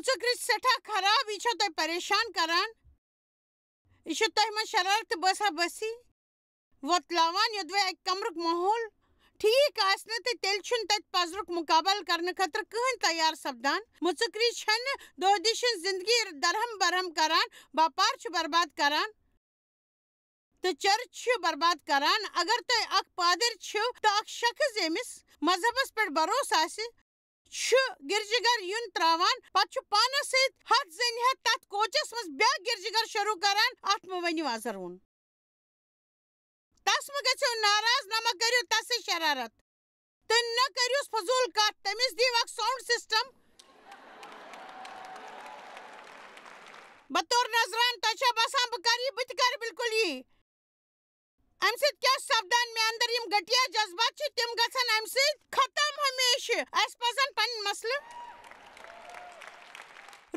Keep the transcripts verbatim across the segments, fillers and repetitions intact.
ژٕ کرِتھ سٮ۪ٹھاہ خراب، یہِ چھو تۄہہِ پریشان کران، یہِ چھُ تۄہہِ منٛز شرارتہٕ باسا بٲسی وۄتلاوان۔ یوٚدوَے اَکہِ کمرُک ماحول ٹھیٖک آسہِ نہٕ، تہٕ تیٚلہِ چھُنہٕ تَتہِ پَزرُک مُقابلہٕ کرنہٕ خٲطرٕ کٕہٕنۍ تیار سپدان۔ مُژُکری چھَنہٕ دۄہ دِشن زندگی درہم برہم کران، باپار چھُ برباد کران۔ تہٕ چرچ چھِ برباد کران۔ اگر تُہۍ اکھ پادٕرۍ چھِو تہٕ اکھ شخص، ییٚمِس مذہبس پٮ۪ٹھ بھروسہٕ آسہِ، چھُ گرجہٕ گھر یُن ترٛاوان، پتہٕ چھُ پانس سۭتۍ ہتھ زٔنۍ ہٮ۪تھ تتھ کوچس منٛز بیٛاکھ گرجہٕ گھر شروع کران، اتھ مہٕ ؤنِو ازروُن۔ تس مہٕ گٔژھِو ناراض، نہ مہ کٔرِو تس سۭتۍ شرارت۔ تہٕ نہ کٔرِوس فضوٗل کتھ، تٔمِس دِیِو اکھ sound system۔ بطور نذران، تۄہہِ چھا باسان بہٕ کرٕ یہِ؟ بہٕ تہِ کرٕ بِلکُل یی۔ امہِ سۭتۍ کیٛاہ سپدان؟ مےٚ اندر یِم گٹیا جذبات چھِ، تِم گژھن امہِ سۭتۍ ختم ہمیشہٕ۔ اسہِ پزن پنٕنۍ مسلہٕ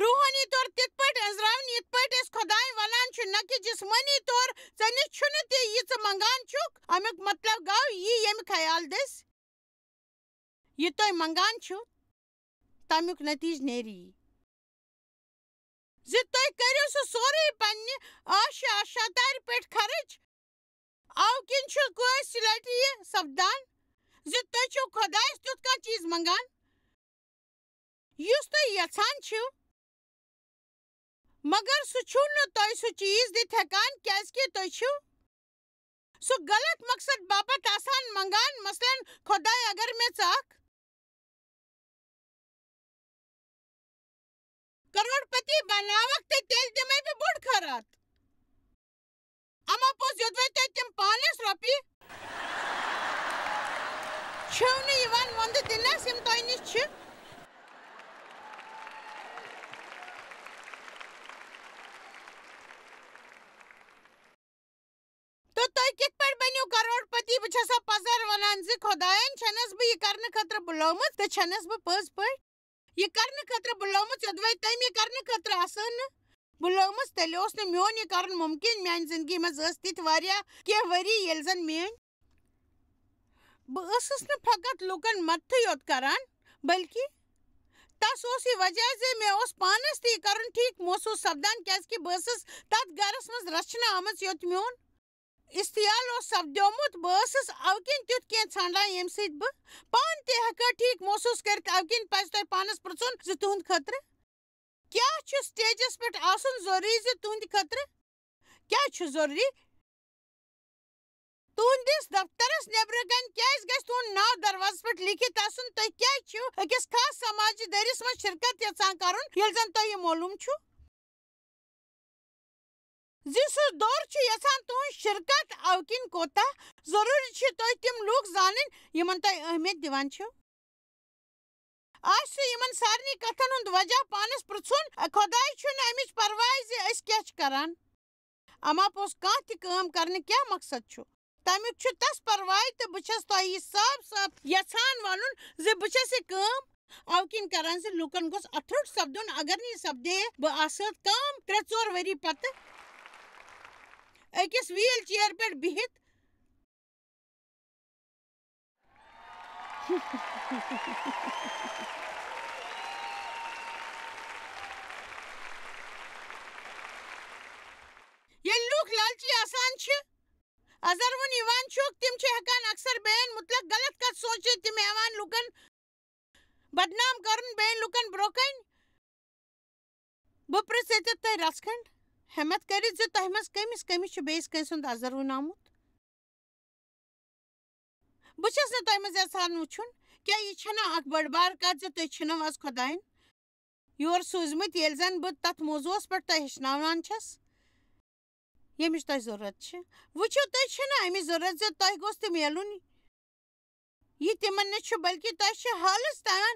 روحٲنی طور تِتھ پٲٹھۍ أنٛزراوٕنۍ، یِتھ پٲٹھۍ أسۍ خۄداے ونان چھِ، نہ کہِ جسمٲنی طور۔ ژےٚ نِش چھُنہٕ تہِ یہِ ژٕ منگان چھُکھ۔ امیُک مطلب گوٚو یہِ ییٚمہِ خیال دٔسۍ یہِ تُہۍ منگان چھِو، تَمیُک نتیجہٕ نیرِ یی زِ تُہۍ کٔرِو سُہ سورُے پننہِ آشا شطارِ پٮ۪ٹھ خرٕچ۔ اَوٕ کِنۍ چھُ کٲنٛسہِ لٹہِ یہِ سپدان زِ تُہۍ چھِو خۄدایَس تیُتھ کانٛہہ چیٖز منگان، یُس تُہۍ یژھان چھِو، مگر سُہ چھُو نہٕ تۄہہِ سُہ چیٖز دِتھ ہٮ۪کان، کیازِ کہِ تُہۍ چھِو سُہ غلط مقصد باپتھ آسان منگان۔ مثلاً، خۄداے، اگر مےٚ ژٕ اکھ کرور پتی بناوکھ، تہٕ تیٚلہِ دِمے بہٕ بوٚڑ خٲرات۔ اما پوٚز، یوٚدوَے تۄہہِ تِم پانس رۄپیہِ چھِو نہٕ یِوان وۄندٕ دِنس، یِم تۄہہِ نِش چھِ۔ تہٕ تُہۍ کِتھ پٲٹھۍ بٔنِو کرور پتی؟ بہٕ چھَسا پزر وَنان زِ خۄدایَن چھَنَس بہٕ یہِ کرنہٕ خٲطرٕ بُلٲومٕژ تہٕ چھَنَس بہٕ پٔز پٲٹھۍ یہِ کرنہٕ خٲطرٕ بُلٲومٕژ؟ یوٚدوَے تٔمۍ یہِ کرنہٕ خٲطرٕ آسٲو نہٕ بُلٲومٕژ، تیٚلہِ اوس نہٕ میون یہِ کرُن مُمکِن۔ میانہِ زندگی منٛز ٲسۍ تِتھۍ واریاہ کینٛہہ ؤری، ییٚلہِ زن میٲنۍ بہٕ ٲسٕس نہٕ فقط لوٗکن مدتھٕے یوت کران، بلکہِ تس اوس یہِ وجہ زِ مےٚ اوس پانس تہِ یہِ کرُن ٹھیک محسوس سپدان، کیازِ کہِ بہٕ ٲسٕس تتھ گرس منٛز رچھنہٕ آمٕژ، یوٚت میون استحال اوس سپدیومُت۔ بہٕ ٲسٕس اوٕ کِنۍ تیُتھ کینٛہہ ژھانڈان، ییٚمہِ سۭتۍ بہٕ پانہٕ تہِ ہٮ۪کہٕ ہا ٹھیک محسوس کٔرِتھ۔ اوٕ کِنۍ پزِ تۄہہِ پانس پرژھُن زِ تُہنٛد خٲطرٕ کیٛاہ چھُ سٹیجس پٮ۪ٹھ آسُن ضروٗری، زِ تُہنٛدِ خٲطرٕ کیٛاہ چھُ ضروٗری؟ تُہنٛدِس دفترس نیبرٕ کنہِ کیٛازِ گژھِ تُہنٛد ناو دروازس پٮ۪ٹھ لیکھِتھ آسُن؟ تُہۍ کیٛازِ چھِو أکِس خاص سماجی دٲیرس منٛز شرکت یژھان کرُن، ییٚلہِ زن تۄہہِ یہِ معلوم چھُ زِ سُہ دور چھُ یژھان تُہنٛز شرکت؟ اوٕ کِنۍ کوتاہ ضروٗری چھِ تۄہہِ تِم لوٗکھ زانٕنۍ، یِمن تۄہہِ اہمیت دِوان چھِو؟ آسہِ سُہ یِمن سارنٕے کتھن ہُنٛد وجہ پانس پرژھُن، خۄداے چھُنہٕ امِچ پرواے زِ أسۍ کیٛاہ چھِ کران۔ اما پوٚز، کانٛہہ تہِ کٲم کرنہٕ کیٛاہ مقصد چھُ، تمیُک چھُ تس پرواے، تہٕ بہٕ چھَس تۄہہِ یہِ صاف صاف یژھان ونُن زِ بہٕ چھَس یہِ کٲم اوٕ کِنۍ کران زِ لوٗکن گوٚژھ اتھرُٹ سپدُن۔ اگر نہٕ یہِ سپدے، بہٕ آسہٕ کم ترٛےٚ ژور ؤری پتہٕ أکِس wheel chair پٮ۪ٹھ بِہِتھ۔ ییٚلہِ لوٗکھ لالچی آسان چھِ، ازروُن یِوان چھُکھ، تِم چھِ ہٮ۪کان اکثر بیٚین مُتعلق غلط کتھ سوٗنچِتھ، تِم ہٮ۪وان لوٗکن بدنام کرُن بیٚین لوٗکن برٛونٛہہ کنہِ۔ بہٕ پرٛژھٕ ییٚتٮ۪تھ تۄہہِ رژھ کھنٛڈ ہٮ۪متھ کٔرِتھ زِ تۄہہِ منٛز کٔمِس کٔمِس چھُ بیٚیِس کٲنٛسہِ ہُنٛد ازروُن آمُت؟ بہٕ چھَس نہٕ تۄہہِ منٛز یژھان وٕچھُن، کیٛاہ یہِ چھَنہٕ اکھ بٔڑ بار کتھ زِ تُہۍ چھِنہٕ از خۄدایَن یور سوٗزمٕتۍ، ییٚلہِ زن بہٕ تتھ موضوعس پٮ۪ٹھ تۄہہِ ہیٚچھناوان چھَس، ییٚمِچ تۄہہِ ضروٗرت چھِ؟ وٕچھِو، تُہۍ چھِنہٕ اَمِچ ضروٗرت زِ تۄہہِ گوٚژھ تہِ میلُن۔ یہِ تِمن نِش چھُ، بلکہِ تۄہہِ چھِ حالس تام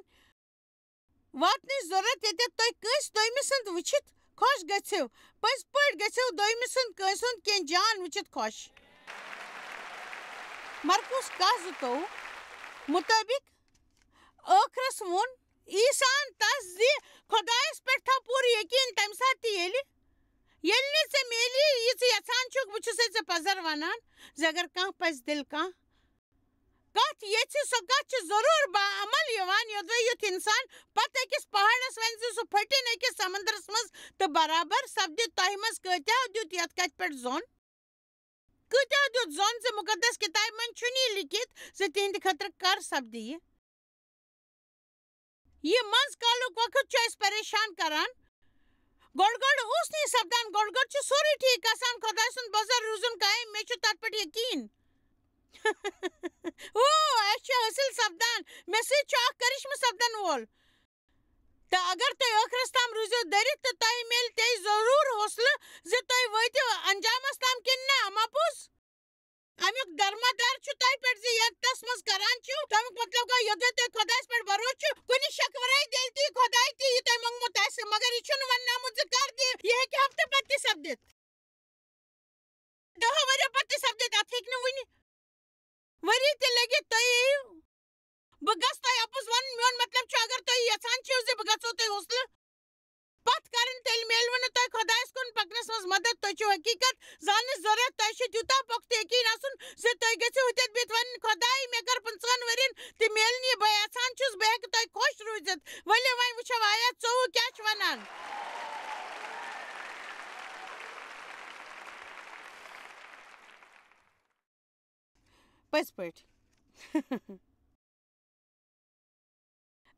واتنٕچ ضروٗرت، ییٚتٮ۪تھ تُہۍ کٲنٛسہِ دوٚیمہِ سُنٛد وٕچھِتھ خۄش گٔژھِو۔ پٔزۍ پٲٹھۍ گٔژھِو دوٚیمہِ سُنٛد کٲنٛسہِ ہُنٛد کینٛہہ جان وٕچھِتھ خۄش۔ مرکوس کاہ زٕتووُہ مُطٲبِق ٲخرس ووٚن عیسیٰ ہن تس زِ خۄدایس پٮ۪ٹھ تھاو پوٗرٕ یقین تمہِ ساتہٕ تہِ، ییٚلہِ، ییٚلہِ نہٕ ژےٚ میلی یہِ ژٕ یژھان چھُکھ۔ بہٕ چھُسے ژےٚ پزر ونان زِ اگر کانٛہہ پزِ دِل کانٛہہ کتھ یژھِ، سۄ کتھ چھِ ضروٗر باعمل یِوان، یوٚدوَے یُتھ انسان پتہٕ أکِس پہاڑس ونہِ زِ سُہ پھٔٹِن أکِس سمندرس منٛز، تہٕ برابر سپدِ تۄہہِ منٛز کۭتیاہو دیُت یتھ کتھِ پٮ۪ٹھ ظۄن؟ کۭتیاہو دیُت ظۄن زِ مُقدس کِتابہِ منٛز چھُنہٕ یہِ لیٚکھِتھ زِ تِہنٛدِ خٲطرٕ کر سپدِ یہِ؟ یہِ منٛز کالُک وقت چھُ اَسہِ پریشان کران۔ گۄڈٕ گۄڈٕ اوس نہٕ یہِ سپدان، گۄڈٕ گۄڈٕ چھُ سورُے ٹھیٖک گژھان، خۄداے سُنٛد بزر روزُن قٲیِم، مےٚ چھُ تتھ پٮ۪ٹھ یقیٖن۔ او، اَسہِ چھُ حٲصِل سپدان، مےٚ سۭتۍ چھُ اکھ کرشمہٕ سپدن وول۔ تہٕ اگر تُہۍ ٲخرس تام روٗزِو دٔرِتھ، تہٕ تۄہہِ میلہِ تیٚلہِ ضروٗر حوصلہٕ زِ تُہۍ وٲتِو انجامس تام کِنہٕ نہ، اما پوٚز؟ امیُک درمدار چھُ تۄہہِ پٮ۪ٹھ زِ یتس منٛز کران چھِو، تمیُک مطلب گوٚو، یوٚدوَے تۄہہِ خۄدایس پٮ۪ٹھ بھروسہٕ چھُ، کُنہِ شکوٕ ورٲے دِل تی خۄداے تہِ یہِ تۄہہِ موٚنگمُت آسہِ، مگر یہِ چھُنہٕ وننہٕ آمُت زِ کر دِیہِ، یہِ ہیٚکہِ ہفتہٕ پتہٕ تہِ سپدِتھ۔ دَہو ؤریو پتہٕ تہِ سپدِتھ، اتھ ہیٚکہِ نہٕ وُنہِ ؤری تہِ لٔگِتھ، تُہۍ یِیِو۔ بہٕ گژھٕ تۄہہِ اَپُز وَنُن، میون مطلب چھُ، اگر تُہۍ یژھان چھِو زِ بہٕ گژھو تۄہہِ حوصلہٕ پتھ کرٕنۍ، تیٚلہِ میلوٕ نہٕ تۄہہِ خۄدایَس کُن پکنَس منٛز مدد۔ تُہۍ چھِو حقیٖقت زاننٕچ ضروٗرت۔ تۄہہِ چھُ تیوٗتاہ پۄختہٕ یقیٖن آسُن زِ تُہۍ گٔژھِو ہُتٮ۪تھ بِہِتھ وَنٕنۍ، "خۄداے، مےٚ کٔر پٕنٛژٕہَن ؤرِین تہِ میلہِ نہٕ یہِ بہٕ یژھان چھُس، بہٕ ہٮ۪کہٕ تۄہہِ خۄش روٗزِتھ۔" ؤلِو وۄنۍ وٕچھو آیت ژوٚوُہ کیٛاہ چھُ وَنان۔ پٔزۍ پٲٹھۍ۔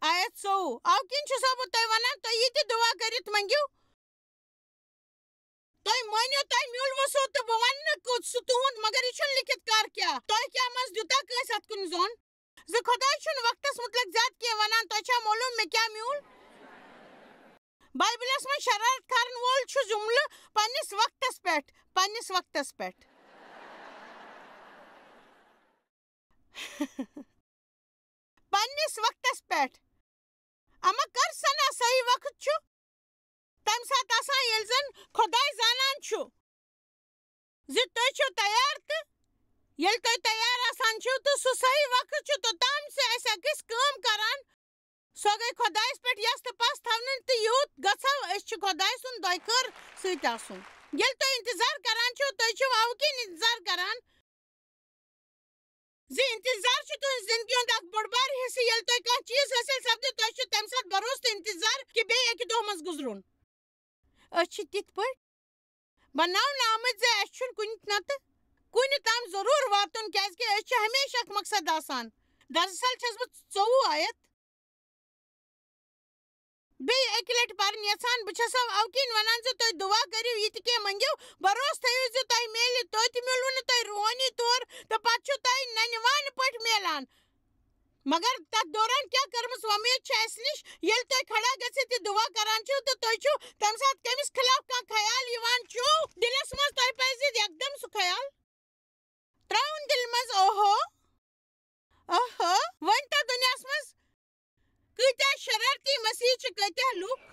آیت ژوٚوُہ۔ اَوٕ کِنۍ چھُسو بہٕ تۄہہِ وَنان، تُہۍ یہِ تہِ دُعا کٔرِتھ مٔنٛگِو، تۄہہِ مٲنِو، تۄہہِ میوٗلوٕ سُہ، تہٕ بہٕ وَنہٕ نہٕ کوٚت سُہ تُہُنٛد، مگر یہِ چھُنہٕ لیٚکھِتھ کر کیٛاہ۔ تۄہہِ کیٛاہ منٛز دیُتا کٲنٛسہِ اَتھ کُن ظۄن؟ زِ خۄداے چھُنہٕ وقتس مُتعلق زیادٕ کینٛہہ وَنان، تۄہہِ چھا معلوٗم مےٚ کیٛاہ میوٗل؟ بایبلس منٛز شرارت کرن وول چھُ جملہٕ پننِس وقتس پٮ۪ٹھ، پننِس وقتس پٮ۪ٹھ۔ پننِس وقتس پٮ۪ٹھ۔ اما کر سنا صحیح وقت چھُ تمہِ ساتہٕ آسان، ییٚلہِ زن خۄداے زانان چھُ زِ تُہۍ چھِو تیار، تہٕ ییٚلہِ تُہۍ تیار آسان چھِو، تہٕ سُہ صحیح وقت چھُ توٚتام زِ اَسہِ اَکھ گژھِ کٲم کران۔ سۄ گٔے خۄدایَس پٮ۪ٹھ یَژھ تہٕ پَژھ تھاونٕنۍ، تہٕ یوٗت گژھو أسۍ چھِ خۄداے سُنٛد دۄیہِ خٲر سۭتۍ آسُن۔ ییٚلہِ تُہۍ اِنتظار کران چھِو، تُہۍ چھِو اَوٕ کِنۍ اِنتظار کران زِ اِنتظار چھُ تُہٕنٛزِ زِندگی ہُنٛد اَکھ بوٚڑ بار حِصہٕ۔ ییٚلہِ تۄہہِ کانٛہہ چیٖز حٲصِل سَپدِ، تۄہہِ چھُ تَمہِ ساتہٕ بھروسہٕ تہٕ اِنتظار کہِ بیٚیہِ اَکہِ دۄہ منٛز گُزرُن۔ أسۍ چھِ تِتھ پٲٹھۍ بناونہٕ آمٕتۍ زِ اَسہِ چھُنہٕ کُنہِ نتہٕ کُنہِ تام ضروٗر واتُن، کیازِ کہِ أسۍ چھِ ہمیشہِ اکھ مقصد آسان۔ دراصل چھَس بہٕ ژوٚوُہ آیت بیٚیہِ اَکہِ لٹہِ پرٕنۍ یژھان۔ بہٕ چھَسو اَوٕ کِنۍ وَنان زِ تُہۍ دُعا کٔرِو، یہِ تہِ کینٛہہ مٔنٛگِو، بھروسہٕ تھٲیِو زِ تۄہہِ میلہِ توتہِ میلوٕ نہٕ تۄہہِ روحٲنی طور، تہٕ پتہٕ چھُو تۄہہِ ننہِ وانہٕ پٲٹھۍ میلان۔ مگر تتھ دوران کیٛاہ کٔرمٕژ وۄمید چھِ اَسہِ نِش؟ ییٚلہِ تُہۍ کھڑا گٔژھِتھ یہِ دُعا کران چھِو، تہٕ تُہۍ چھِو تَمہِ ساتہٕ کٔمِس خلاف کانٛہہ خیال یِوان چھُو دِلس منٛز، تۄہہِ پَزِ یکدم سُہ خیال ترٛاوُن دِلہِ منٛز، اوہو، اوہو، وۄنۍ تَتھ دُنیاہَس منٛز کۭتیٛاہ شرارتی مسیح چھِ، کۭتیٛاہ لُکھ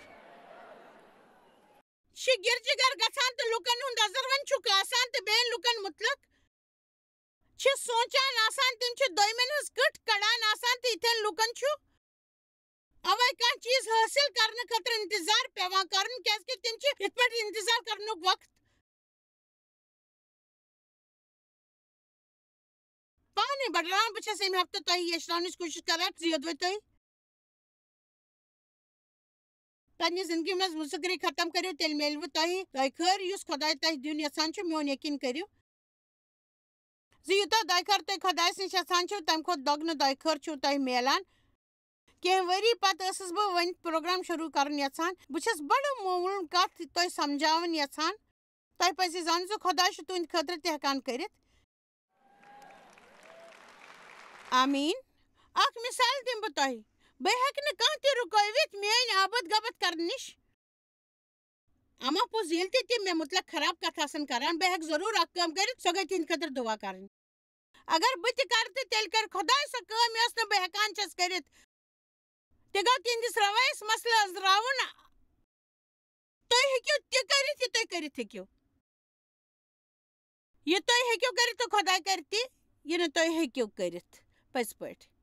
چھِ گِرجہِ گَر گژھان تہٕ لُکَن ہُنٛد نظر وۄنۍ چھُکھ آسان تہٕ بیٚیَن لُکَن مُتلق چھِ سونٛچان آسان، تِم چھِ دوٚیمٮ۪ن ہٕنٛز کٔٹھ کَڑان آسان تہٕ یِتھٮ۪ن لُکَن چھُ اَوَے کانٛہہ چیٖز حٲصِل کرنہٕ خٲطرٕ اِنتظار پٮ۪وان کَرُن، کیٛازِکہِ تِم چھِ یِتھ پٲٹھۍ اِنتظار کَرنُک وقت پانَے بڑراوان۔ بہٕ چھَس اَمہِ ہفتہٕ تۄہہِ یہِ ہیٚچھناونٕچ کوٗشِش کران زِ یوٚدوَے تُہۍ پننہِ زندگی منٛز مُسکری ختم کٔرِو، تیٚلہِ میلوٕ تۄہہِ دۄیہِ خٲر یُس خۄداے تۄہہِ دیُن یژھان چھُ۔ میون یقیٖن کٔرِو زِ یوٗتاہ دۄیہِ خٲر تُہۍ خۄدایَس نِش یژھان چھِو، تَمہِ کھۄتہٕ دۄگنہٕ دۄیہِ خٲر چھُو تۄہہِ میلان۔ کینٛہہ ؤری پتہٕ ٲسٕس بہٕ وۄنۍ پروگرام شروٗع کرُن یژھان۔ بہٕ چھَس بڑٕ معموٗلن کتھ تۄہہِ سمجھاوٕنۍ یژھان۔ تۄہہِ پزِ زانُن زِ خۄداے چھُ تُہنٛدِ خٲطرٕ تہِ ہٮ۪کان کٔرِتھ۔ آمیٖن۔ اکھ مثال دِمہٕ بہٕ تۄہہِ۔ بہٕ ہٮ۪کہٕ نہٕ کانٛہہ تہِ رُکٲوِتھ میٲنۍ آبد غبط کرنہٕ نِش۔ اما پوٚز، ییٚلہِ تہِ تِم مےٚ مُتلق خراب کتھ آسن کران، بہٕ ہٮ۪کہٕ ضروٗر اکھ کٲم کٔرِتھ، سۄ گٔے تِہنٛدِ خٲطرٕ دُعا کرٕنۍ۔ اگر بہٕ تہِ کرٕ تہٕ تیٚلہِ کرِ خۄداے سۄ کٲم، یۄس نہٕ بہٕ ہٮ۪کان چھَس کٔرِتھ۔ تہِ گوٚو تِہنٛدِس رویس مسلہٕ أنٛزراوُن۔ تُہۍ ہیٚکِو تہِ کٔرِتھ، یہِ تُہۍ کٔرِتھ ہیٚکِو۔ یہِ تُہۍ ہیٚکِو کٔرِتھ تہٕ خۄداے کَرِ تہِ، یہِ نہٕ تُہۍ ہیٚکِو کٔرِتھ۔ پٔزۍ پٲٹھۍ۔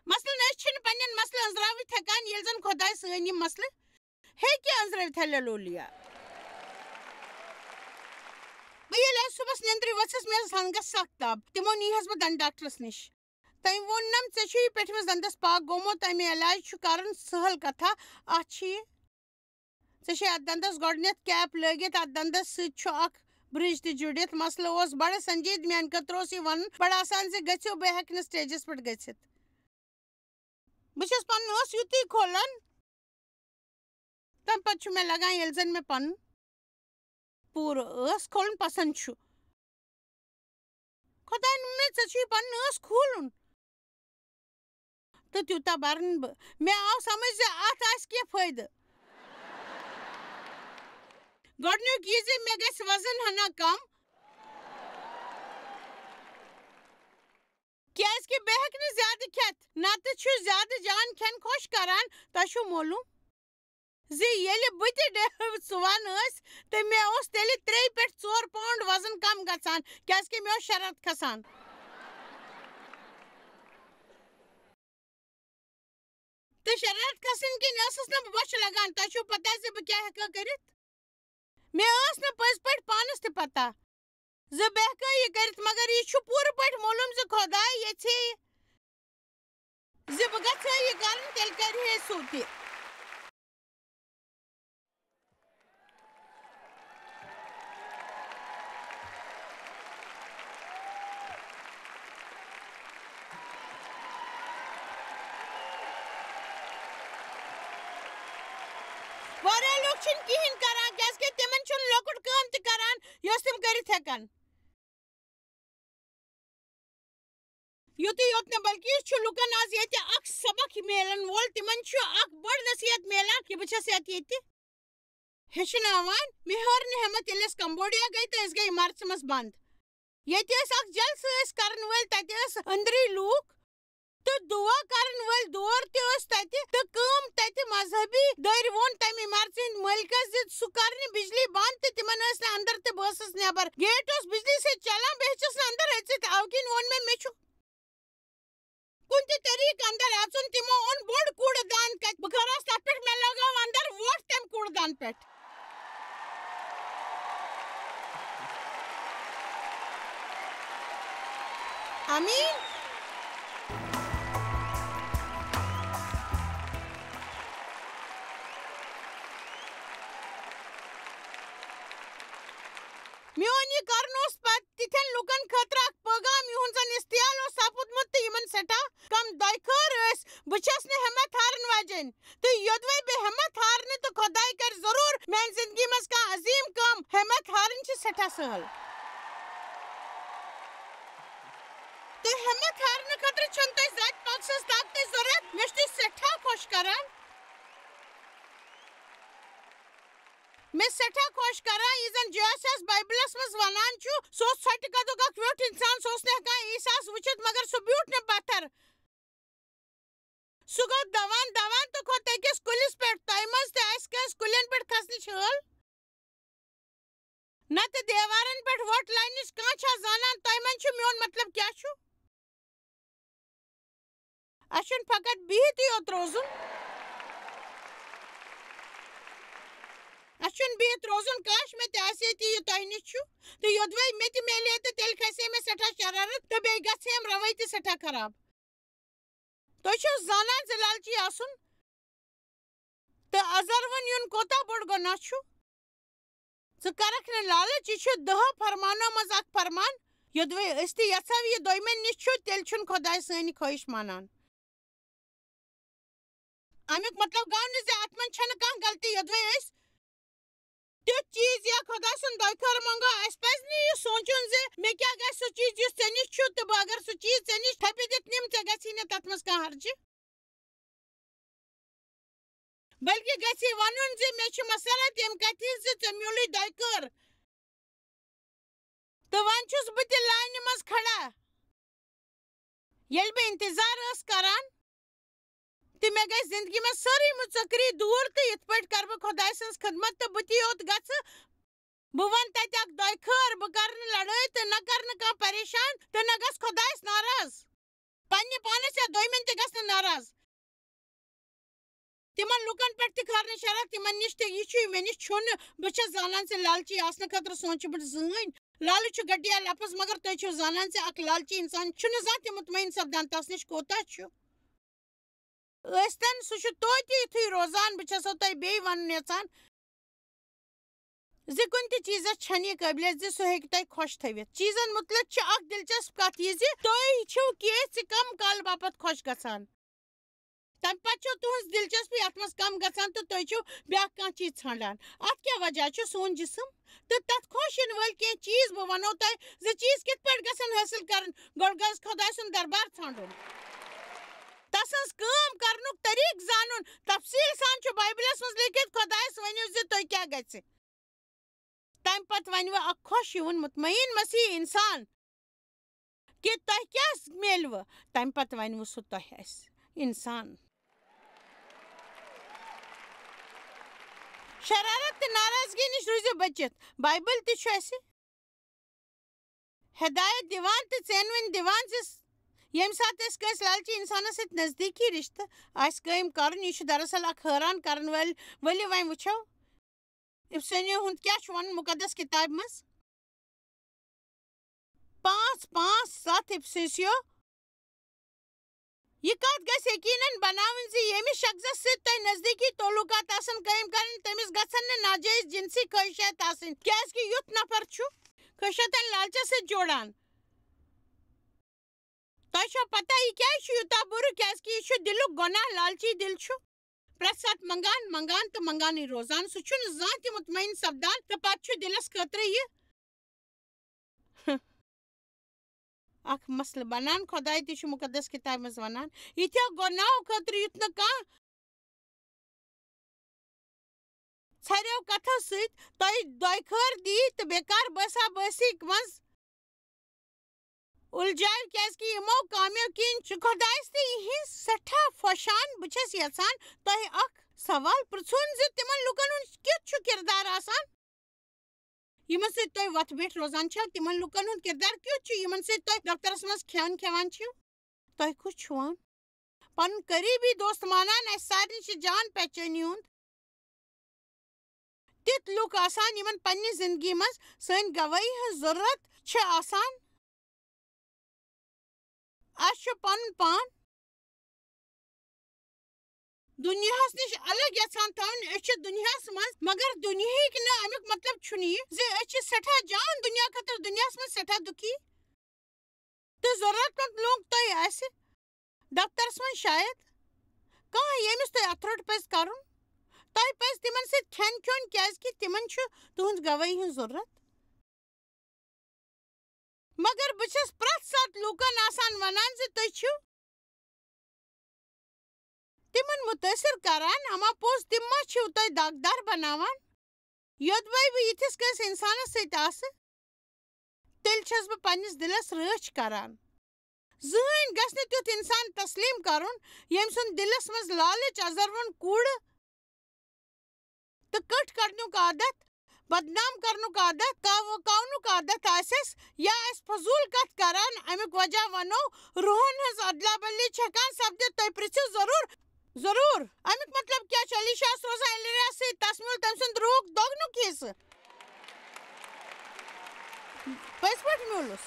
مثلاً، أسۍ چھِنہٕ پنٛنٮ۪ن مسلہٕ أنٛزراوِتھ ہٮ۪کان، ییٚلہِ زَن خۄداے سٲنۍ یِم مسلہٕ ہیٚکہِ أنٛزرٲوِتھ۔ ہلیلویا۔ بہٕ ییٚلہِ آز صُبحَس نیٚنٛدرِ ؤژھٕس، مےٚ ٲس زنٛگَس سخ دَب۔ تِمو نیٖہَس بہٕ دَنٛد ڈاکٹرَس نِش۔ تٔمۍ ووٚننم، "ژےٚ چھُے یہِ پیٚٹھمِس دندس پاک گوٚمُت، اَمہِ علاج چھُ کرُن سہل کتھا۔ اتھ چھِ یہِ، ژےٚ چھے اتھ دندس گۄڈٕنیتھ کیپ لٲگِتھ، اتھ دندس سۭتۍ چھُ اکھ برج تہِ جُڑِتھ۔" مسلہٕ اوس بڑٕ سنجیدٕ۔ میانہِ خٲطرٕ اوس یہِ ونُن بڑٕ آسان زِ گٔژھِو، بہٕ ہیٚکہٕ نہٕ سٹیجس پٮ۪ٹھ گٔژھِتھ۔ بہٕ چھَس پنُن ٲس یُتُے کھولان، تَمہِ پَتہٕ چھُ مےٚ لَگان، ییٚلہِ زَن مےٚ پَنُن پوٗرٕ ٲس کھولُن پَسنٛد چھُ۔ خۄداین ووٚن مےٚ، "ژےٚ چھُے پَنُن ٲس کھولُن تہٕ تیوٗتاہ بَرَن بہٕ۔" مےٚ آو سَمٕجھ زِ اَتھ آسہِ کینٛہہ فٲیدٕ۔ گۄڈٕنیُک یہِ زِ مےٚ گژھِ وَزَن ہَنا کَم، کیٛازِ کہِ بہٕ ہیٚکہٕ نہٕ زیادٕ کھٮ۪تھ، نتہٕ چھُ زیادٕ جان کھٮ۪ن خۄش کران۔ تۄہہِ چھُو معلوم زِ ییٚلہِ بہٕ تہِ ڈے-، سُوان ٲس، تہٕ مےٚ اوس تیٚلہِ ترٛیٚیہِ پٮ۪ٹھ ژور پاوُنٛڈ وزن کم گژھان، کیٛازِ کہِ مےٚ اوس شرارت کھسان۔ تہٕ شرارت کھسنہٕ کِنۍ ٲسٕس نہٕ بہٕ بۄچھِ لگان۔ تۄہہِ چھُو پتہ زِ بہٕ کیٛاہ ہٮ۪کہٕ کٔرِتھ؟ مےٚ ٲس نہٕ پٔزۍ پٲٹھۍ پانس تہِ پتہ زِ بہٕ ہٮ۪کہٕ یہِ کٔرِتھ، مگر یہِ چھُ پوٗرٕ پٲٹھۍ معلوم زِ خۄداے یژھِ زِ بہٕ گژھٕ یہِ کرُن، تیٚلہِ کرِ ہے سُہ تہِ۔ واریاہ لوٗکھ چھِنہٕ کِہیٖنۍ کران، کیٛازِ کہِ تِمن چھُنہٕ لۄکُٹ کٲم تہِ کران، یۄس تِم کٔرِتھ ہٮ۪کن۔ یُتُے یوت نہٕ، بلکہِ یہِ چھُ لُکن آز ییٚتہِ اکھ سبق میلن وول، تِمن چھُ اکھ بٔڑ نصیحت میلان کہِ بہٕ چھَس یَتھ ییٚتہِ ہیٚچھناوان۔ مےٚ ہٲر نہٕ ہٮ۪متھ، ییٚلہِ أسۍ کمبوڈیا گٔے تہٕ أسۍ گٔے عمارژِ منٛز بنٛد۔ ییٚتہِ ٲسۍ اکھ جلسہٕ ٲسۍ کرن وٲلۍ، تتہِ ٲسۍ أنٛدری لوٗکھ تہٕ دُعا کرن وٲلۍ دور تہِ ٲسۍ تتہِ، تہٕ کٲم تتہِ مذہبی دٲرۍ ووٚن تمہِ عمارژِ ہٕنٛدۍ مٲلکس زِ سُہ کرنہِ بجلی بنٛد، تہٕ تِمن ٲسۍ نہٕ اندر تہٕ بہٕ ٲسٕس نٮ۪بر۔ گیٹ اوس بجلی سۭتۍ چلان، بہٕ ہیٚچٕس نہٕ اندر أژِتھ، اَوٕ کِنۍ ووٚن مےٚ، مےٚ چھُ کُنہِ تہِ طریٖقہٕ اندر اژُن۔ تِمو اوٚن بوٚڑ کوٗڑٕ دان کتہِ، بہٕ کھٔرس تتھ پٮ۪ٹھ، مےٚ لگٲو اندر وۄٹھ تمہِ کوٗڑٕ دان پٮ۪ٹھ۔ آمیٖن۔ میون یہِ کرُن اوس پتہٕ تِتھٮ۪ن لوٗکن خٲطرٕ اکھ پٲغام، یِہُنٛد زن استحال اوس سپُدمُت تہٕ یِمن سٮ۪ٹھاہ کم دۄیہِ خٲر ٲسۍ۔ بہٕ چھَس نہٕ ہٮ۪متھ ہارن واجیٚنۍ۔ تہٕ یوٚدوَے بہٕ ہٮ۪متھ ہارنہٕ تہٕ خۄداے کرِ ضروٗر میانہِ زندگی منٛز کانٛہہ عظیٖم کٲم۔ ہٮ۪متھ ہارٕنۍ چھِ سٮ۪ٹھاہ سہل۔ تہٕ ہٮ۪متھ ہارنہٕ خٲطرٕ چھَنہٕ تۄہہِ ذاتِ پاک سٕنٛز طاقتٕچ ضروٗرت۔ مےٚ چھُ تُہۍ سٮ۪ٹھاہ خۄش کران۔ مےٚ سٮ۪ٹھاہ خۄش کران، یہِ زن جیسس بایبلس منٛز ونان چھُ، سُہ اوس ژھۄٹہِ قدُک اکھ ویوٚٹھ انسان، سُہ اوس نہٕ ہٮ۪کان عیسیٰ ہس وٕچھِتھ، مگر سُہ بیوٗٹھ نہٕ پتھر۔ سُہ گوٚو دوان دوان تہٕ کھوٚت أکِس کُلِس پٮ۪ٹھ۔ تۄہہِ منٛز تہِ آسہِ کٲنٛسہِ کُلٮ۪ن پٮ۪ٹھ کھسنٕچ ہٲل؟ نتہٕ دیوارن پٮ۪ٹھ وۄٹھ لاینٕچ۔ کانٛہہ چھا زانان تۄہہِ منٛز چھُ میون مطلب کیٛاہ چھُ؟ اَسہِ چھُنہٕ فقط بِہِتھٕے یوت روزُن۔ اَسہِ چھُنہٕ بِہِتھ روزُن، کاش مےٚ تہِ آسہِ ہے تہِ یہِ تۄہہِ نِش چھُ۔ تہٕ یوٚدوَے مےٚ تہِ میلہِ ہے تہٕ تیٚلہِ کھسہِ ہے مےٚ سٮ۪ٹھاہ شرارت تہٕ بیٚیہِ گژھِ ہے یِم روٲے تہِ سٮ۪ٹھاہ خراب۔ تُہۍ چھِو زانان زِ لالچی آسُن تہٕ ازروُن یُن کوتاہ بوٚڑ گۄناہ چھُ؟ ژٕ کرکھ نہٕ لالچ، یہِ چھُ دَہو فرمانو منٛز اکھ فرمان۔ یوٚدوَے أسۍ تہِ یژھو یہِ دوٚیمٮ۪ن نِش چھُ، تیٚلہِ چھُنہٕ خۄداے سٲنۍ خٲہِش مانان۔ اَمیُک مطلب گوٚو نہٕ زِ اَتھ منٛز چھَنہٕ کانٛہہ غلطی۔ یوٚدوَے أسۍ تیُتھ چیٖز یا خۄدا سُنٛد دۄیہِ خٲر منٛگو، اَسہِ پَزِ نہٕ یہِ سونٛچُن زِ مےٚ کیٛاہ گژھِ سُہ چیٖز یُس ژےٚ نِش چھُ، تہٕ بہٕ اگر سُہ چیٖز ژےٚ نِش تھپہِ دِتھ نِمہٕ، ژےٚ گژھی نہٕ تَتھ منٛز کانٛہہ حرجہِ۔ بلکہِ گژھِ یہِ وَنُن زِ مےٚ چھِ مسرت ییٚمہِ کَتھِ ہِنٛز زِ ژےٚ میوٗلٕے دۄیہِ خٲر۔ تہٕ وۄنۍ چھُس بہٕ تہِ لاینہِ منٛز کھڑا۔ ییٚلہِ بہٕ انتظار ٲس کران، تہٕ مےٚ گٔے زندگی منٛز سٲرٕے مُژکری دوٗر، تہٕ یِتھ پٲٹھۍ کرٕ بہٕ خۄداے سٕنٛز خدمت، تہٕ بہٕ تہِ یوت گژھٕ۔ بہٕ وَنہٕ تَتہِ اکھ دۄیہِ خٲر، بہٕ کرٕ نہٕ لڑٲے تہٕ نہ کرٕ نہٕ کانٛہہ پریشان تہٕ نہ گژھٕ خۄدایَس ناراض۔ پننہِ پانس یا دوٚیمٮ۪ن تہِ گژھٕ نہٕ ناراض۔ تِمن لُکن پٮ۪ٹھ تہِ کھارنہٕ شرارت، تِمن نِش تہِ، یہِ چھُ، مےٚ نِش چھُنہٕ، بہٕ چھَس زانان زِ لالچی آسنہٕ خٲطرٕ سونٛچہِ بہٕ زٕہٕنۍ۔ لالچ چھُ گٹیا لفظ، مگر تُہۍ چھِو زانان زِ اکھ لالچی اِنسان چھُنہٕ زانٛہہ تہِ مطمعین سپدان، تَس نِش کوٗتاہ چھُ۔ ٲسۍتن سُہ چھُ توتہِ یِتھُے روزان۔ بہٕ چھَسو تۄہہِ بیٚیہِ وَنُن یَژھان زِ کُنہِ تہِ چیٖزَس چھَنہٕ یہِ قٲبلیت زِ سُہ ہیٚکہِ تۄہہِ خۄش تھٲوِتھ۔ چیٖزَن مُتعلِق چھِ اَکھ دِلچسپ کَتھ یہِ زِ تُہۍ چھِو کینٛژِ کَم کالہٕ باپَتھ خۄش گژھان۔ تَمہِ پَتہٕ چھو تُہٕنٛز دِلچسپی اَتھ منٛز کَم گژھان تہٕ تُہۍ چھِو بیٛاکھ کانٛہہ چیٖز ژھانٛڈان۔ اَتھ کیٛاہ وجہ چھُ؟ سون جسم تہٕ تَتھ خۄش یِنہٕ وٲلۍ کینٛہہ چیٖز۔ بہٕ وَنو تۄہہِ زِ چیٖز کِتھ پٲٹھۍ گژھن حٲصِل کَرٕنۍ۔ گۄڈٕ گژھِ خۄداے سُنٛد دربار ژھانٛڈُن، تَسٕنٛز کٲم کَرنُک طریٖقہٕ زانُن۔ تفصیٖل سان چھُ بایبلَس منٛز لیکھِتھ، خۄدایَس ؤنِو زِ تُہۍ کیٛاہ گژھِ۔ تَمہِ پَتہٕ وَنہِ وۄنۍ اَکھ خۄش یِوُن مطمعین مسیح اِنسان کہِ تۄہہِ کیٛاہ میلوٕ۔ تَمہِ پَتہٕ وَنہِ وۄنۍ سُہ تۄہہِ اَسہِ اِنسان۔ شرارت تہٕ ناراضگی نِش روٗزِو بٔچِتھ۔ بایبل تہِ چھُ اَسہِ ہدایت دِوان تہٕ ژینوٕنۍ دِوان زِ ییٚمہِ ساتہٕ أسۍ کٲنٛسہِ لالچی اِنسانَس سۭتۍ نزدیٖکی رِشتہٕ آسہِ قٲیِم کَرُن، یہِ چھُ دراصل اَکھ حٲران کَرَن وٲلۍ۔ ؤلِو وۄنۍ وٕچھو اِفسٲنیو ہُنٛد کیٛاہ چھُ وَنُن مُقدس کِتابہِ منٛز۔ پانٛژھ، پانٛژھ، ستھ اِفسیسیو۔ یہِ کَتھ گژھِ یقیناً بناوٕنۍ زِ ییٚمِس شخصس سۭتۍ تۄہہِ نزدیٖکی تعلقات آسَن قٲیِم کَرٕنۍ، تٔمِس گژھن نہٕ ناجٲیز جنسی خٲہِشات آسٕنۍ، کیٛازِکہِ یُتھ نفر چھُ خٲہِشاتن لالچس سۭتۍ جوڑان۔ تۄہہِ چھو پتہ یہِ کیٛازِ چھُ یوٗتاہ بُرٕ؟ کیٛازِکہِ یہِ چھُ دِلُک گۄناہ، لالچی دِل چھُ پرٛٮ۪تھ ساتہٕ منٛگان، منٛگان تہٕ منٛگانٕے روزان۔ سُہ چھُنہٕ زانٛہہ تہِ مطمعین سپدان تہٕ پتہٕ چھُ دِلس خٲطرٕ یہِ اکھ مسلہٕ بنان۔ خۄداے تہِ چھُ مُقدس کِتابہِ منٛز ونان، یِتھیو گۄناہو خٲطرٕ یُتھ نہٕ کانٛہہ ژھرٮ۪و کتھو سۭتۍ تۄہہِ دۄیہِ خٲر دی تہٕ بیکار بٲسا بٲسی منٛز اُلجھاو، کیٛازِکہِ یِمو کامیو کِنۍ چھُ خۄدایس تہٕ یِہِنٛز سٮ۪ٹھاہ پھۄشان۔ بہٕ چھَس یژھان تۄہہِ اکھ سوال پرٛژھُن زِ تِمن لُکن ہُنٛد کیُتھ چھُ کِردار آسان؟ یِمن سۭتۍ تُہۍ وۄتھٕ بیٹھ روزان چھِو، تِمن لُکن ہُنٛد کِردار کیُتھ چھُ، یِمن سۭتۍ تُہۍ دفترس منٛز کھٮ۪ن کھٮ۪وان چھِو؟ تۄہہِ کُس چھُ وَن؟ پنُن قریبی دوست مانان، اَسہِ سارنٕے چھِ جان پہچٲنی ہُنٛد تِتھ لُکھ آسان، یِمن پننہِ زندگی منٛز سٲنۍ گوٲہی ہٕنٛز ضروٗرت چھِ آسان۔ اَسہِ چھُ پنُن پان دُنیاہَس نِش الگ یژھان تھاوُن۔ أسۍ چھِ دُنیاہَس منٛز، مگر دُنیہٕکۍ نہٕ۔ اَمیُک مطلب چھُنہٕ یہِ زِ أسۍ چھِ سٮ۪ٹھاہ جان دُنیا خٲطرٕ دُنیاہَس منٛز سٮ۪ٹھاہ دُکھی۔ تہٕ ضروٗرت مند لوٚگ تۄہہِ آسہِ دفترس منٛز شاید کانٛہہ، ییٚمِس تۄہہِ اَتھٕ روٚٹ پَزِ کَرُن۔ تۄہہِ پَزِ تِمن سۭتۍ کھٮ۪ن کھیوٚن، کیٛازِکہِ تِمن چھُ تُہٕنٛز گوٲہی ہٕنٛز ضروٗرت۔ مگر بہٕ چھَس پرٛٮ۪تھ ساتہٕ لوٗکن آسان وَنان زِ تُہۍ چھِو تِمن مُتٲثِر کران، اما پوٚز تِم ما چھِو تۄہہِ داغدار بناوان؟ یوٚدوَے بہٕ یِتھِس کٲنٛسہِ اِنسانس سۭتۍ آسہٕ، تیٚلہِ چھَس بہٕ پننِس دِلس رٲچھ کران۔ زٕہٕنۍ گژھِ نہٕ تیُتھ اِنسان تسلیٖم کرُن، ییٚمۍ سُنٛد دِلس منٛز لالٕچ، ازروُن، کوٗڑٕ تہٕ کٔٹھۍ کڑنُک عادت، بدنام کرنُک عادت، کاو-، کاونُک عادت آسٮ۪س، یا آسہِ فضوٗل کتھ کران، اَمیُک وجہ ونو، روحن ہٕنٛز ادلا بدلی چھِ ہٮ۪کان سپدِتھ۔ تُہۍ پرژھِو ضروٗر، ضروٗر، اَمیُک مطلب کیٛاہ چھُ؟ الیشاہس روزان ایلیاہس سۭتۍ، تَس میوٗل تٔمۍ سُنٛد روح دۄگنُک حصہٕ۔ پٔزۍ پٲٹھۍ میوٗلُس۔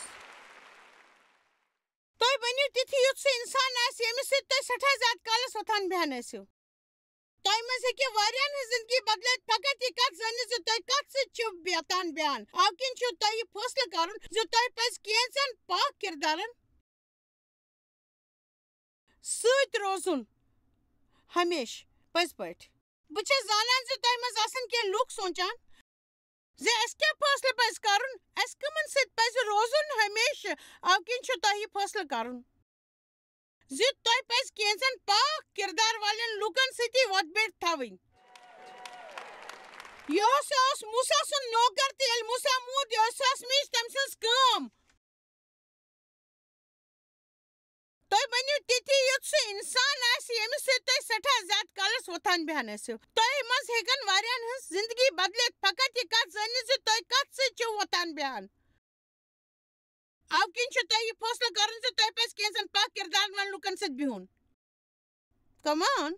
تُہۍ بٔنِو تِتھُے، یُتھ سُہ اِنسان آسہِ، ییٚمِس سۭتۍ تُہۍ سٮ۪ٹھاہ زیادٕ کالس وۄتھان بیٚہان ٲسِو۔ تۄہہِ منٛز ہیٚکہِ واریاہن ہٕنٛز زندگی بدلٲوِتھ، فقط یہِ کتھ زٲنِتھ زِ تُہۍ کتھ سۭتۍ چھِو بیتان بیٚہان۔ اَوٕ کِنۍ چھُ تۄہہِ یہِ فٲصلہٕ کرُن زِ تۄہہِ پزِ کینٛژن پاک کردارن سۭتۍ روزُن ہمیشہٕ پٔزۍ پٲٹھۍ۔ بہٕ چھَس زانان زِ تۄہہِ منٛز آسن کینٛہہ لوٗکھ سونٛچان زِ اَسہِ کیٛاہ فٲصلہٕ پزِ کرُن، اَسہِ کٕمن سۭتۍ پزِ روزُن ہمیشہٕ۔ اَوٕ کِنۍ چھُ تۄہہِ یہِ فٲصلہٕ کرُن زِ تۄہہِ پزِ کینٛژن پاک کردار والٮ۪ن لوٗکن سۭتی وۄتھ بیٹھ تھاوٕنۍ۔ یہِ اوس، یہِ اوس موسیٰ سُنٛد نوکر، تہٕ ییٚلہِ موسیٰ موٗد، یہِ اوس، یہِ ٲس مےٚ تٔمۍ سٕنٛز کٲم۔ تُہۍ بٔنِو تِتھی، یُتھ سُہ اِنسان آسہِ، ییٚمِس سۭتۍ تُہۍ سٮ۪ٹھاہ زیادٕ کالس وۄتھان بیٚہان ٲسِو۔ تۄہہِ منٛز ہیٚکن واریاہن ہٕنٛز زندگی بدلِتھ، فقط یہِ کتھ زٲنِتھ زِ تُہۍ کتھ سۭتۍ چھِو وۄتھان بیٚہان۔ اَوٕ کِنۍ چھُ تۄہہِ یہِ فٲصلہٕ کرُن زِ تۄہہِ پزِ کینٛژن پاک کردارن والٮ۪ن لوٗکن سۭتۍ بِہُن۔ Come on۔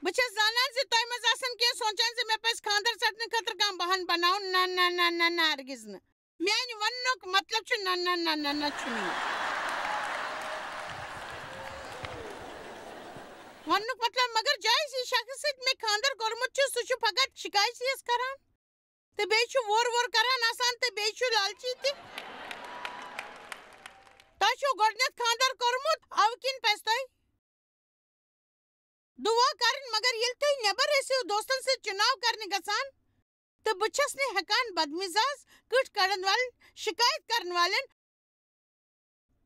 بہٕ چھَس زانان زِ تۄہہِ منٛز آسَن کینٛہہ سونٛچان زِ مےٚ پَزِ خانٛدر ژَٹنہٕ خٲطرٕ کانٛہہ بہانہٕ بَناوُن۔ نہ، نہ، نہ، نہ، نہ، نہ، ہرگِز نہٕ۔ میٛانہِ وننُک مطلب چھُ نہ، نہ، نہ، نہ، نہ، چھُنہٕ یہِ۔ وننُک مطلب، مگر جایز، یہِ شخص سۭتۍ مےٚ خانٛدر کوٚرمُت چھُ، سُہ چھُ فقط شِکایژٕے یٲژ کران۔ تہٕ بیٚیہِ چھُ وورٕ وورٕ کران آسان تہٕ بیٚیہِ چھُ لالچی تہِ۔ تۄہہِ چھُو گۄڈٕنٮ۪تھ خانٛدر کوٚرمُت، اَوٕ کِنۍ پَزِ تۄہہِ دُعا کرٕنۍ، مگر ییٚلہِ تُہۍ نٮ۪بر ٲسِو دوستن سۭتۍ چُناو کرنہِ گژھان، تہٕ بہٕ چھَس نہٕ ہٮ۪کان بدمزاج، کٕٹھ کڑن والٮ۪ن، شِکایت کرن والٮ۪ن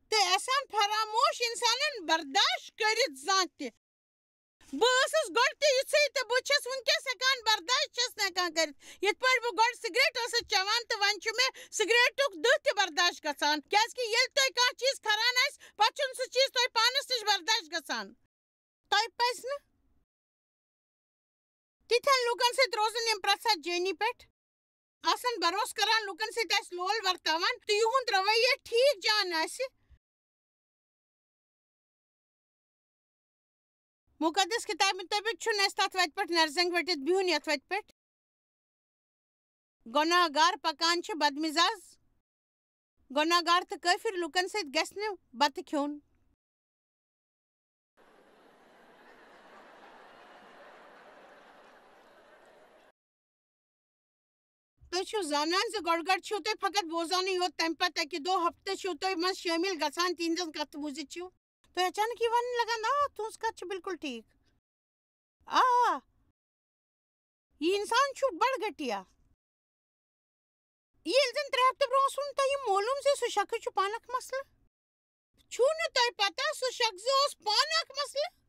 تہٕ احسان فراموش انسانن برداشت کٔرِتھ زانٛہہ تہِ۔ بہٕ ٲسٕس گۄڈٕ تہِ یِژھٕے تہٕ بہٕ چھَس وٕنکیٚس ہٮ۪کان برداشت چھَس نہٕ ہٮ۪کان کٔرِتھ۔ یِتھ پٲٹھۍ بہٕ گۄڈٕ سگریٹ ٲسٕس چٮ۪وان تہٕ وۄنۍ چھُ مےٚ سگریٹُک دٕہ تہِ برداشت گژھان، کیازِ کہِ ییٚلہِ تۄہہِ کانٛہہ چیٖز کھران آسہِ، پتہٕ چھُنہٕ سُہ چیٖز تۄہہِ پانَس نِش برداشت گژھان۔ تۄہہِ پَزِ نہٕ تِتھٮ۪ن لوٗکن سۭتۍ روزُن، یِم پرٛٮ۪تھ ساتہٕ جٲنی پٮ۪ٹھ آسن بھروسہٕ کران، لوٗکن سۭتۍ آسہِ لول ورتاوان تہٕ یِہُنٛد رویہ ٹھیٖک جان آسہِ۔ مُقدس کِتابہِ مُطٲبِق چھُنہٕ اَسہِ تَتھ وَتہِ پٮ۪ٹھ نَرزَنٛگ ؤٹِتھ بِہُن، یَتھ وَتہِ پٮ۪ٹھ گۄناہ گار پَکان چھِ، بدمِزاز، گۄناہ گار تہٕ کٲفِر لوٗکَن سۭتۍ گژھِ نہٕ بَتہٕ کھیوٚن۔ تُہۍ چھِو زانان زِ گۄڈٕ گۄڈٕ چھِو تُہۍ فقط بوزانٕے یوت، تَمہِ پَتہٕ اَکہِ دۄہ ہفتہٕ چھِو تُہۍ منٛز شٲمِل گژھان، تِہنٛدٮ۪ن کَتھٕ بوٗزِتھ چھِو تُہۍ اچانک یہِ وَنٕنۍ لگان، آ، تُہٕنٛز کَتھ چھِ بِلکُل ٹھیٖک۔ آ، یہِ اِنسان چھُ بَڑٕ گٔٹیا۔ ییٚلہِ زَن ترٛےٚ ہفتہٕ برونٛہہ اوسوٕ نہٕ تۄہہِ یہِ معلوٗم زِ سُہ شخص چھُ پانہٕ اکھ مسلہٕ۔ چھُو نہٕ تۄہہِ پتہ سُہ شخص اوس پانہٕ اکھ مسلہٕ؟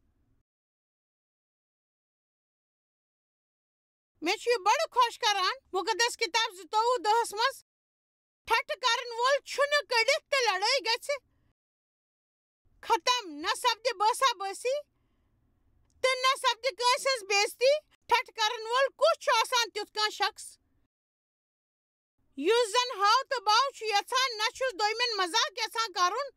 مےٚ چھُ یہِ بڑٕ خۄش کران، مُقدس کِتاب زٕتووُہ دَہَس منٛز، ٹھٹھٕ کرن وول چھُنہٕ کٔڑِتھ تہٕ لڑٲے گژھِ ختم، نہ سپدِ بٲسا بٲسی تہٕ نہ سپدِ کٲنٛسہِ ہٕنٛز بے عزتی۔ ٹھٹھٕ کرن وول کُس چھُ آسان تیُتھ کانٛہہ شخص؟ یُس زن ہاو تہٕ باو چھُ یژھان، نہ چھُس دوٚیمٮ۪ن مذاق یژھان کرُن،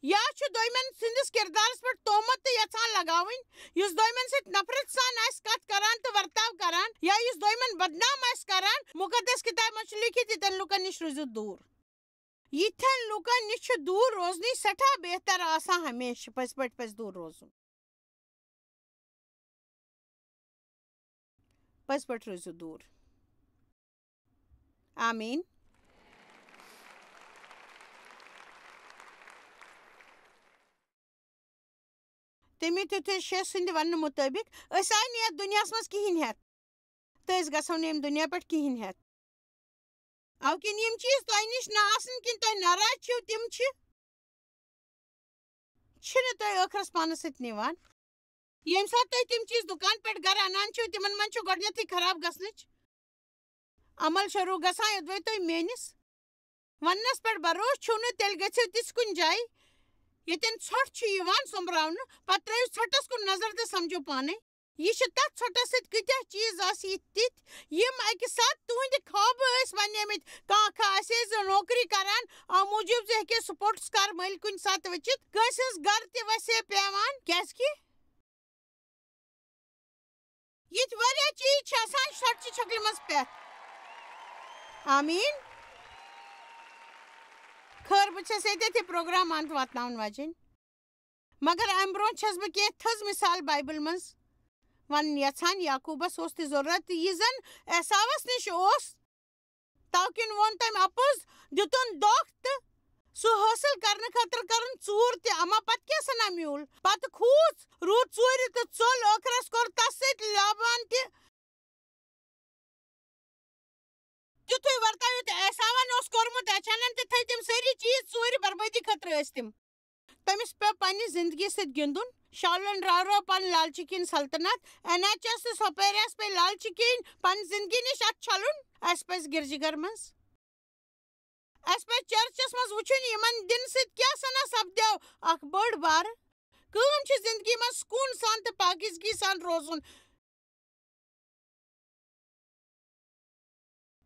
یا چھُ دوٚیمٮ۪ن سٕنٛدِس کردارس پٮ۪ٹھ تہمت تہٕ یژھان لگاوٕنۍ، یُس دوٚیمٮ۪ن سۭتۍ نفرت سان آسہِ کتھ کران تہٕ ورتاو کران، یا یُس دوٚیمٮ۪ن بدنام آسہِ کران۔ مُقدس کِتابہِ منٛز چھُ لیکھِتھ، یِتھٮ۪ن لوٗکن نِش روٗزِو دوٗر۔ یِتھٮ۪ن لوٗکن نِش چھُ دوٗر روزنٕے سٮ۪ٹھاہ بہتر آسان ہمیشہٕ۔ پٔزۍ پٲٹھۍ پَزِ دوٗر روزُن۔ پٔزۍ پٲٹھۍ روٗزِو دوٗر۔ آمیٖن۔ تٔمی تیُتھُے شیخ سٕنٛدِ وننہٕ مُطٲبِق، أسۍ آے نہٕ یَتھ دُنیاہَس منٛز کِہیٖنۍ ہٮ۪تھ، تہٕ أسۍ گژھو نہٕ ییٚمہِ دُنیا پٮ۪ٹھ کِہیٖنۍ ہٮ۪تھ۔ اَوٕ کِنۍ یِم چیٖز تۄہہِ نِش نہ آسٕنۍ کِنۍ تۄہہِ ناراض چھِو، تِم چھِ، چھِنہٕ تۄہہِ ٲخرَس پانَس سۭتۍ نِوان۔ ییٚمہِ ساتہٕ تُہۍ تِم چیٖز دُکان پٮ۪ٹھ گَرٕ اَنان چھِو، تِمَن منٛز چھُ گۄڈٕنٮ۪تھٕے خراب گژھنٕچ عمل شروٗع گژھان، یوٚدوَے تُہۍ میٛٲنِس وننَس پٮ۪ٹھ بھروسہٕ چھُو نہٕ، تیٚلہِ گٔژھِو تِژھ کُنہِ جایہِ، ییٚتٮ۪ن ژھۄٹھ چھُ یِوان سوٚمبراونہٕ، پَتہٕ ترٛٲیِو ژھۄٹَس کُن نظر تہٕ سَمجھِو پانَے۔ یہِ چھِ تَتھ ژھۄٹَس سۭتۍ کۭتیٛاہ چیٖز آسہِ یِتھ تِتھۍ، یِم اَکہِ ساتہٕ تُہٕنٛدِ خوابہٕ ٲسۍ وَنیمٕتۍ۔ کانٛہہ کانٛہہ آسہِ ہے زِ نوکری کَران، اَمہِ موٗجوٗب زِ ہیٚکہِ ہے سپورٹس کار مٔلۍ کُنہِ ساتہٕ وٕچھِتھ۔ کٲنٛسہِ ہٕنٛز گَرٕ تہِ وَسہِ ہے پٮ۪وان، کیٛازِکہِ یِتھۍ واریاہ چیٖز چھِ آسان ژھۄٹہٕ چہِ شکلہِ منٛز پٮ۪تھ۔ آمیٖن۔ خٲر، بہٕ چھَس ییٚتٮ۪تھ یہِ پروگرام اَنٛد واتناوَن واجیٚنۍ۔ مگر اَمہِ برٛونٛہہ چھَس بہٕ کینٛہہ تھٔز مثال بایبل منٛز وَنٕنۍ یَژھان۔ یعقوٗبَس اوس تہِ ضروٗرت، یہِ زَن عیساوَس نِش اوس، تَوٕ کِنۍ ووٚن تٔمۍ اَپُز، دِتُن دھوکہٕ تہٕ سُہ حٲصِل کرنہٕ خٲطرٕ کٔرٕن ژوٗر تہِ۔ اما پتہٕ کیٛاہ سنا میوٗل؟ پتہٕ کھوٗژ، روٗد ژوٗرِ تہٕ ژوٚل۔ ٲخرس کوٚر تس سۭتۍ لابان تہِ تیُتھُے ورتاو یُتھ عیساون اوس کوٚرمُت۔ اچانک تہِ تھٲے تِم سٲری چیٖز ژوٗرِ، بربٲدی خٲطرٕ ٲسۍ تِم۔ تٔمِس پیوٚو پننہِ زندگی سۭتۍ گِنٛدُن۔ شالن راورو پنٕنۍ لالچہِ کِنۍ سلطنت۔ ایناچس تہٕ سوپیریس پیٚیہِ لالچہِ کِنۍ پنٕنۍ زندگی نِش اتھٕ چھلُن۔ اسہِ پزِ گرجہِ گھر منٛز، اسہِ پزِ چرچس منٛز وٕچھُن، یِمن دِنہٕ سۭتۍ کیٛاہ سنا سپدیو اکھ بٔڑ بارٕ کٲم۔ چھِ زندگی منٛز سکوٗن سان تہٕ پاکیزگی سان روزُن۔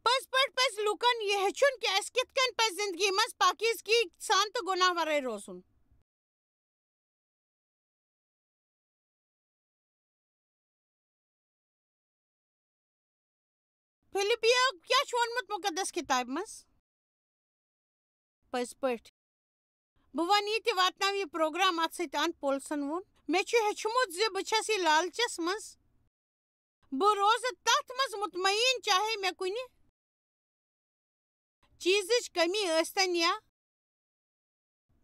پٔزۍ پٲٹھۍ پزِ لوٗکن یہِ ہیٚچھُن کہِ اسہِ کِتھ کٔنۍ پزِ زندگی منٛز پاکیزگی سان تہٕ گۄناہ ورٲے روزُن۔ فلپیا، کیٛاہ چھُ ووٚنمُت مُقدس کِتابہِ منٛز؟ پٔزۍ پٲٹھۍ۔ بہٕ وَنہٕ یہِ تہِ واتناو یہِ پروگرام اَتھ سۭتۍ اَن۔ پولسن ووٚن، مےٚ چھُ ہیٚچھمُت زِ بہٕ چھَس یہِ لالچس منٛز۔ بہٕ روزٕ تَتھ منٛز مطمئن، چاہے مےٚ کُنہِ چیٖزٕچ کٔمی ٲسۍتن یا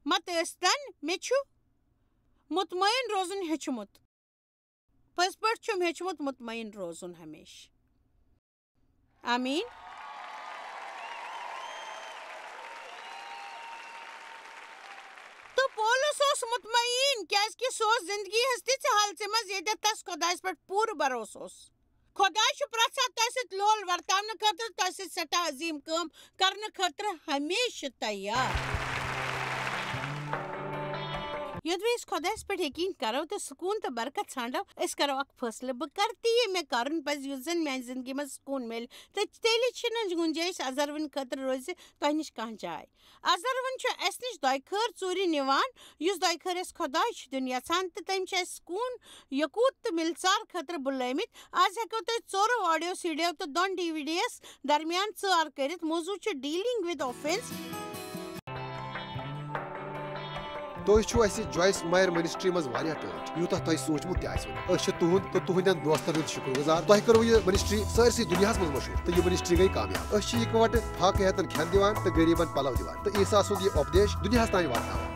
مت ٲسۍتن، مےٚ چھُ مطمئن روزُن ہیوٚچھمُت۔ پٔزۍ پٲٹھۍ چھُم ہیوٚچھمُت مطمئن روزُن ہمیشہٕ۔ آمیٖن۔ تہٕ پولس اوس مطمئن، کیازِ کہِ سُہ اوس زندگی ہٕنٛز تِژھ حالژِ منٛز، ییٚتٮ۪تھ تس خۄدایس پٮ۪ٹھ پوٗرٕ بھروسہٕ اوس۔ خۄداے چھُ پرٛٮ۪تھ ساتہٕ تۄہہِ سۭتۍ لول ورتاونہٕ خٲطرٕ، تۄہہِ سۭتۍ سٮ۪ٹھاہ عظیٖم کٲم کرنہٕ خٲطرٕ ہمیشہٕ تیار۔ یوٚدوَے أسۍ خۄدایَس پٮ۪ٹھ یقیٖن کرو تہٕ سکوٗن تہٕ برکت ژھانڈو، أسۍ کرو اکھ فٲصلہٕ، بہٕ کرٕ تی یہِ مےٚ کرُن پزِ، یُتھ زن میانہِ زندگی منٛز سکوٗن میلہِ۔ تہٕ تیٚلہِ چھِنہٕ گُنجٲیِش ازروٕنۍ خٲطرٕ روزِ تۄہہِ نِش کانٛہہ جاے۔ ازروُن چھُ اَسہِ نِش دۄیہِ خٲر ژوٗرِ نِوان، یُس دۄیہِ خٲر اَسہِ خۄداے چھُ دیُن یژھان، تہٕ تٔمۍ چھُ اَسہِ سکوٗن، یقوٗت تہٕ مِلژار خٲطرٕ بُلٲومٕتۍ۔ آز ہٮ۪کو تُہۍ ژورو آڈیو سیٖڈیو تہٕ دۄن ڈی وی ڈی یَس درمیان ژٲر کٔرِتھ۔ موضوع چھُ Dealing with Offense۔ تُہۍ چھِو اَسہِ جویس مایر منسٹری منٛز واریاہ ٹٲٹھۍ، یوٗتاہ تۄہہِ سوٗنٛچمُت تہِ آسِوٕ نہٕ۔ أسۍ چھِ تُہُنٛد تہٕ تُہٕنٛدٮ۪ن دوستن ہٕنٛدۍ شُکر گُزار۔ تۄہہِ کٔروٕ یہِ منسٹری سٲرسٕے دُنیاہَس منٛز مشہوٗر، تہٕ یہِ منسٹری گٔے کامیاب۔ أسۍ چھِ اِکہٕ وٹہٕ فاقہٕ ہیتن کھٮ۪ن دِوان تہٕ غریٖبن پلو دِوان، تہٕ عیسیٰ سُنٛد یہِ اُپدیش دُنیاہَس تام واتناوان۔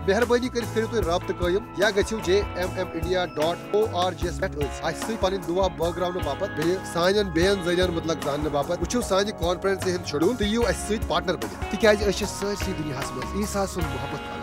مہربٲنی کٔرِتھ کٔرِو تُہۍ رابطہٕ قٲیِم یا گٔژھِو J M M India dot O R G یَس پٮ۪ٹھ أسۍ اَسہِ سۭتۍ پنٕنۍ دُعا بٲگراونہٕ باپتھ، بیٚیہِ سانٮ۪ن بیٚین ذٔریعن مُتعلق زاننہٕ باپتھ۔ وٕچھِو سانہِ کانفرنسہِ ہُنٛد شیڈول تہٕ یِیِو اَسہِ سۭتۍ پارٹنر بٔنِتھ، تِکیازِ أسۍ چھِ سٲرسٕے دُنیاہَس منٛز عیسیٰ سُنٛد محبت کران۔